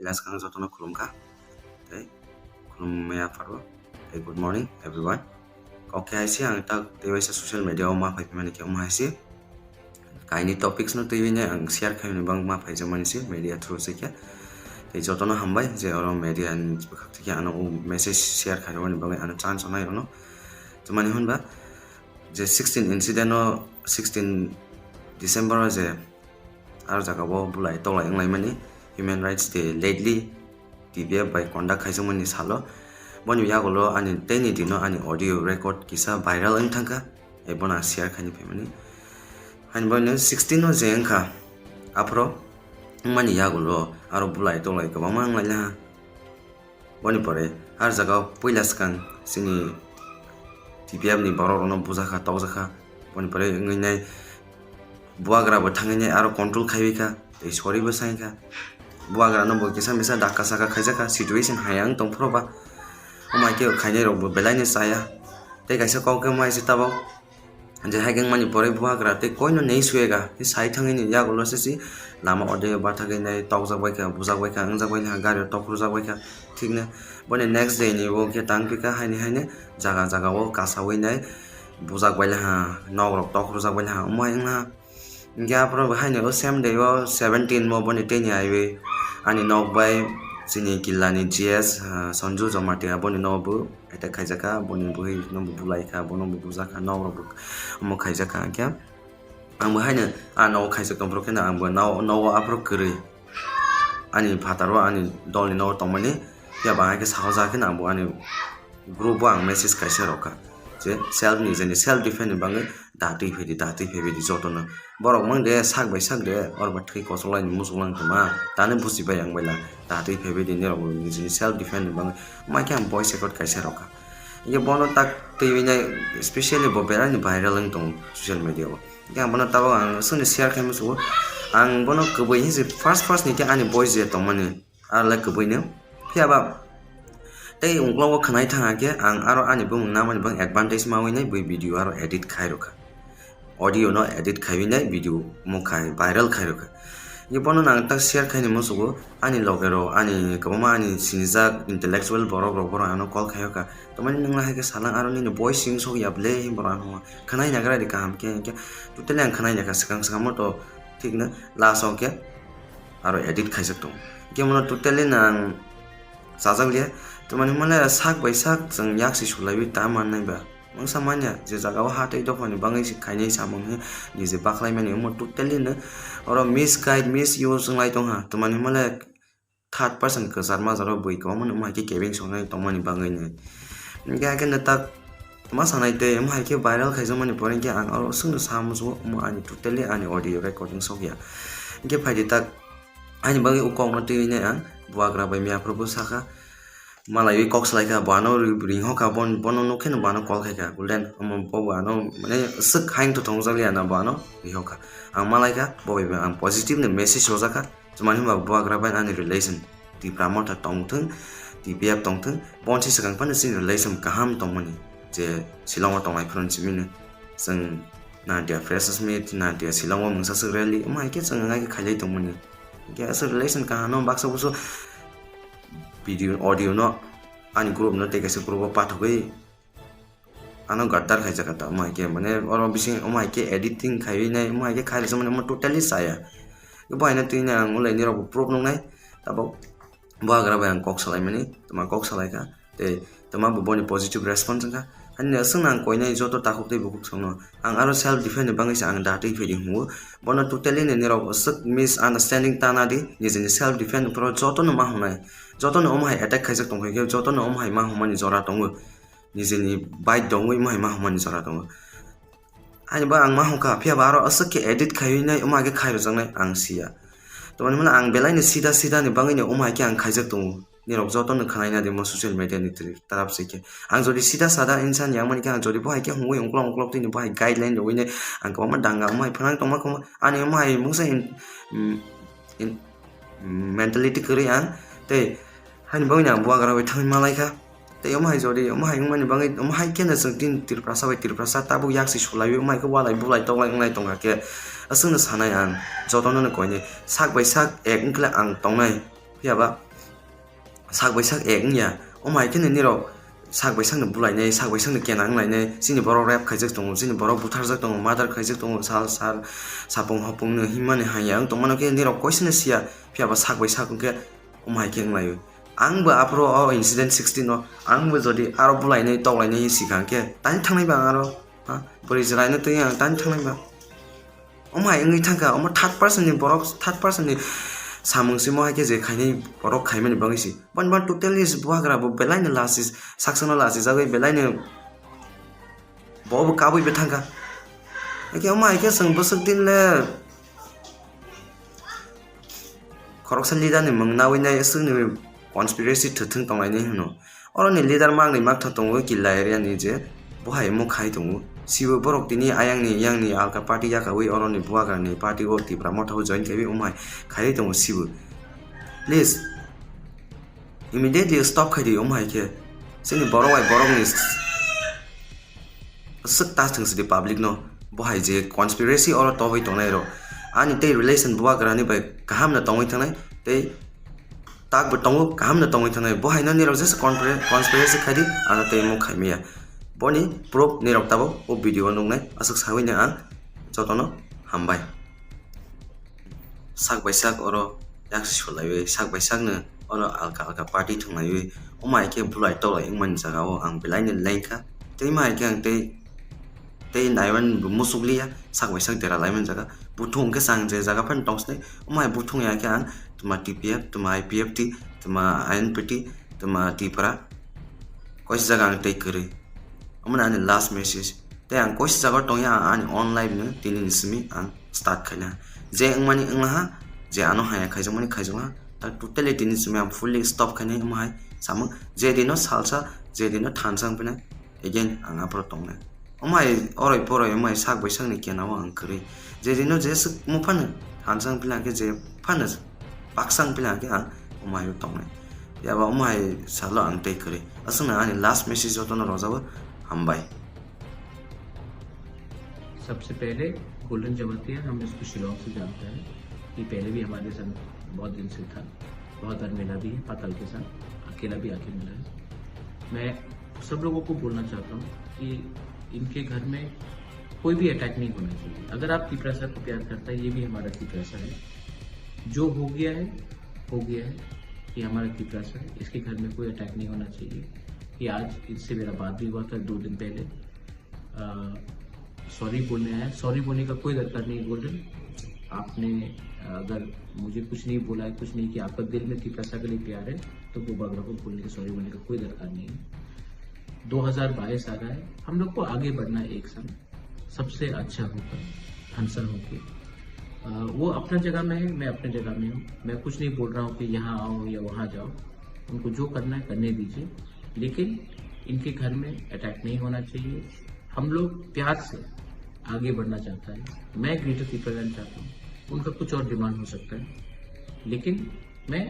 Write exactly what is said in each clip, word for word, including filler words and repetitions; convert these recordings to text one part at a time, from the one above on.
Poila skang joto no khulum kha. Tei khulum mai ya pharo. Tei good morning everyone. Kau khe hai se ang tak tei waisa social media wo ma phai phi mani khe omo hai se. Kaini topics no tui nai ang share khai ni bang ma phai ja mani se media through se khe. Tei joto no hambai je oro media ni bwkhak thik khe ano o message share khai rao ni bagwi ano chance nai rao no. Tmani hwnba je sixteen incident no, sixteen December wo je aro jaga wo bulai toklai wnglai mani Human Rights Day lately T P F bai conduct khaijak mani salo. Boni yagulo ani teini dino ani audio record kisa viral wng thang kha. Ebo no ang share khai ni phai mani. Haini bagwi no sixteen no je wng kha. Aphro wngmani yagulo aro bulai toklai kwbangma wnglai ha. Boni pore ar jaga o poila skang chini T P F ni borok rok no buja kha, tokja kha. Boni pore wngwi nai bubagra bo thangwi nai aro control khaiwi kha, tei sorry bo sai kha. Bubagra no bo kisa misa dakka saka khaijak kha, situation haya wng tong phro ba. Omo hai khe khainai rok bo belai no chaya. Tei kaisa kok khe mai se tabok. Je hai khe wngmani pore bubagra tei koi no nei suyega, tei sai thangwi ni yagulo se si lama ode bathagwi nai tokjak bai kha, bujak bai kha, wngjak bai kha, gari o tokhorjak bai kha. Thik no boni next day ni bo khe tang phi kha, haini haini jaga jaga o kasawi nai bujak bai ha, nok rok tokhorjak bai ha, omo hai wngha. Hingkhe aphuru haini o same day o seventeen bo boni teini aiwi ani nok bai chini killa ni G S, ah, Sanju Jamatia boni no bo attack khaijak kha, boni bwrwi no bo bulai kha, bono bo bujak kha, nok rok bo omo khaijak kha. Hingkhe ang bo haino a nogo khaijak tong phuru kheno ang bo nogo aphuru kwrwi ani phataro ani dol ni nogo tongmani, phiya ba ang khe sahoja kheno ang bo ani group o ang message kaisa rwkha je self ni, je ni self defend ni bagwi da twi phai di, da twi phai bai di joto no. Borok mang de sak bai sak de, oro ba thwi kochok lai ni muchung lang tongma, tani buchi bai ang bai lang, da twi phai bai di nirok bo nijini self defend ni bagwi. Omo hai khe ang voice record kaisa rwkha. Hingkhe bono tak twiwi nai, specially bo belai ni viral wng tongo social media o. Hingkhe ang bono tabok ang chwngno share khai muchungo. Ang bono kwbwi hwnse first first ni khe ani voice je tongmani, aro le kwbwi no. Phiya ba tei ungklo o khwnai thang khe ang aro ani bumung namani bang advantage mawi nai bwi video aro edit khai rwkha. Audio no edit khaiwi nai video mo khai viral khai rwkha. Hingkhe bono nang tak share khai ni muchungo, ani loge rok, ani kwbangma ani sinijak intellectual borok rok, borok ano call khai kha. Tamani nwng no hai khe salang aro nini voice sing sok ya ble, borok ano khwnai nagra di kaham khe, hingkhe totally ang khwnai ya kha swkang swkang mo to thik no last o khe aro edit khaijak tongo. Hingkhe bono totally no ang chajak liya. Tamani hwnmale sak bai sak chwng yak se sulaiwi ta mannai ba. Mungsa manya je jaga o ha tei dopha ni bagwi se khainai samung hwnwi nije bakhlai mani omo totally no oro misguide, misuse wnglai tongha. Tamani hwnmale third person kwchar majaro bui kwbangma no omo hai khe kebeng songnai tongmani bagwi no. Hingkhe hakhe no tak ma sanai tei omo hai khe viral khaijakmani pore hingkhe ang aro chwngno sa muchungo omo ani totally ani audio recording sok ya. Hingkhe phai di tak, ani bagwi o kok no twiwi nai ang bubagra bai miya phuru bo sakha. Malaiwi kok salai kha, bo ano ri-, ringho kha, bon-, bono nuk khe no bo ano call khai kha, Golden, omo bo bo ano, mane, swk haing to thong jak liya na bo ano riho kha. Ang malai kha, bo bai bo ang positive ni message rojak kha, chumani hwnba bubagra bai ani relation, Tipra Motha tong thung, T P F tong thung, bonsi swkang phano chini relation kaham tongmani, je Shillong o tonglai phano simi no, chwng Nadia Freshers Meet, Nadia Shillong o mungsa swk rally, omo hai khe chwng ngai khe khailai tongmani. Hingkhe aswk relation kaham no baksa busu video, audio no ani group no tei kaisa group o pathogwi ano gaddar khaijak kha ta, omo hai khe, mane, oro bising omo hai khe editing khaiwi nai, omo hai khe khai rwjakmani, omo totally chaya. Bo haino twi nai ang ulai nirok bo proof nuknai, tabok bubagra bai ang kok salaimani, tma kok salai kha, tei tma bo boni positive response wngkha. Haino aswkno ang koinai joto takhuk tei bukhuk songno, ang aro self defend ni bagwi se ang da twi phai di hwngo. Bono totally ni nirok aswk misunderstanding ta na di, nijini self defend phoro jotono ma hwngnai. Jotono omo hai attack khaijak tongphai khe, jotono omo hai ma hwnmani jora tongo. Nijini bike dongwi omo hai ma hwnmani jora tongo. Ani bo ang ma hwnkha, phiya ba aro aswk khe edit khaiwi nai, omo hai khe khai rwjaknai ang siya. Tamani hwnba ang belai ni sida sida ni bagwi ni omo hai khe ang khaijak tongo. Nirok joto no khwnai na di mo social media ni taraf se khe. Ang jodi sida sada insan yang mani khe ang jodi bo hai khe hungwi ungklok ungklok twi ni bo hai guideline rwwi nai ang kwbangma danga omo hai phnang tongma khoma ani omo hai mungsa in, in, mentality kwrwi ang tei haini bagwi ni ang bubagra bai thangwi malai kha. Tei omo hai jodi, omo hai wngmani bagwi, omo hai kheno chwng tin Tiprasa bai Tiprasa tabuk yak se sulaiwi, omo hai khe walai bulai toklai wnglai tongkha khe, aswkno sanai ang, jotono no koinai, sak bai sak ek wngkhle ang tongnai. Phiya ba, sak bai sak ek wng ya. Omo hai khe no nirok sak bai sak no bulai nai, sak bai sak no kena wnglai nai, chini borok rape khaijak tongo, chini borok butharjak tongo, murder khaijak tongo, sal sal sapung hopung no himmani hang ya wng tongmano khe nirok koisono si ya, phiya ba sak bai sak wng khe omo hai khe wnglai o. Ang bo aphuru o incident sixteen o, ang bo jodi aro bulai nai, toklai nai si kha hing khe, tani thangnai ba ang aro, ha? Bwrwi chwrai no twi ang tani thangnai ba? Omo hai wngwi thangkha, omo third person ni borok, third person ni samung simo hai khe je khainai borok khaimani bagwi se. Boni bo totally bubagra bo belai no lasi, saksa no lasi jagwi belai no bo bo kabwi bo thangkha. Hakhe omo hai khe chwng bwswk din le khoroksa leader ni mung nawi nai swk ni conspiracy thwthwng tonglai nai hwno. Oro ni leader mak ni maktha tongo Killa area ni je bo hai omo khai tongo. Sibo borok tini ayang ni yang ni alka party yakawi oro ni bubagra ni party o Tipra Motha o join khaiwi omo hai khai tongo sibo. Please, immediately stop khai di omo hai khe. Chini borok bai borok ni swk ta thwng si di public no. Bo hai je conspiracy oro tobwi tongnai rok. Ani tei relation bubagra ni bai kaham no tongwi thangnai, tei tak bo tongo, kaham no tongwi thangnai. Bo hai no nirok jesa conspira-, conspiracy khai di, ano tei omo khai maya. Boni proof nirok tabuk o video o nuknai, aswk sawi no ang jotono hambai. Sak bai sak oro yak se sulaiwi, sak bai sak no oro alka alka party thwnglaiwi, omo hai khe bulai toklai wngmani jaga o ang belai no lengkha. Tei ma hai khe ang tei, tei naiman bo musuk liya, sak bai sak dera laimani jaga. Buthung khe chang je jaga phano tong sinai, omo hai buthung ya khe ang tma T P F, tma I P F T, tma I N P T, tma Tipra, koisa jaga ang tei kwrwi. Omo no ani last message. Tei ang koisa jaga tongya, ang ani own life no tini ni simi ang start khaina. Je wngmani wnglaha, je ano haya khaijakmani khaijakha, ta totally tini simi ang fully stop khainai omo hai samung. Je dino salsa, je dino thansa wngphinai, again ang aphuru tongnai. Omo hai oroi poroi omo hai sak bai sak ni kena o ang kwrwi. Je dino je swk mo phano thansa wngphinai khe je phano baksa wngphinai khe ang omo hai o tongnai. Yaba omo hai salo ang tei kwrwi. Aswk no ani last message jotono rojabo hambai. सबसे पहले गोल्डन जमातिया, हम इसको शिलोंग से जानते हैं। ये पहले भी हमारे साथ बहुत दिन से था, बहुत बार मिला भी है पाताल के साथ, अकेला भी आके मिला है। मैं सब लोगों को बोलना चाहता हूँ कि इनके घर में कोई भी अटैक नहीं होना चाहिए। अगर आप तिपरासा को प्यार करता है, ये भी हमारा तिपरासा है। जो हो गया है, हो गया है। ये हमारा तिपरासा है, इसके घर में कोई अटैक नहीं होना चाहिए। ये आज इससे मेरा बात भी हुआ था दो दिन पहले। सॉरी बोलने आया। सॉरी बोलने का कोई दरकार नहीं है गोल्डन। आपने अगर मुझे कुछ नहीं बोला है, कुछ नहीं किया, आपका दिल में तिपरासा के लिए प्यार है, तो वो बगड़ा को बोलने का, सॉरी बोलने का कोई दरकार नहीं है। दो हज़ार बाईस आ रहा है, हम लोग को आगे बढ़ना है एक साथ, सबसे अच्छा होकर, हंसा होके। अ, वो अपना जगह में है, मैं अपने जगह में हूँ। मैं कुछ नहीं बोल रहा हूँ कि यहाँ आओ या वहाँ जाओ, उनको जो करना है करने दीजिए, लेकिन इनके घर में अटैक नहीं होना चाहिए। हम लोग प्यार से आगे बढ़ना चाहता है। मैं ग्रेटर तिपरालैंड चाहता हूँ, उनका कुछ और डिमांड हो सकता है, लेकिन मैं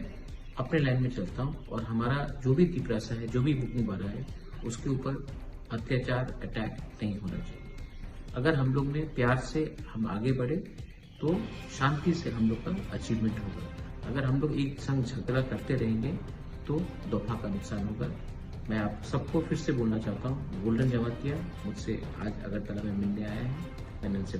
अपने लाइन में चलता हूँ और हमारा जो भी तिपरासा है, जो भी बुकनी बारा है, उसके ऊपर अत्याचार, अटैक नहीं होना चाहिए। अगर हम लोग ने प्यार से हम आगे बढ़े, तो शांति से हम लोग का अचीवमेंट होगा। अगर हम लोग एक संग झगड़ा करते रहेंगे, तो दोफा का नुकसान होगा। मैं आप सबको फिर से बोलना चाहता हूँ, गोल्डन जमातिया, मुझसे आज अगरतला में मिलने आया है, मैंने उनसे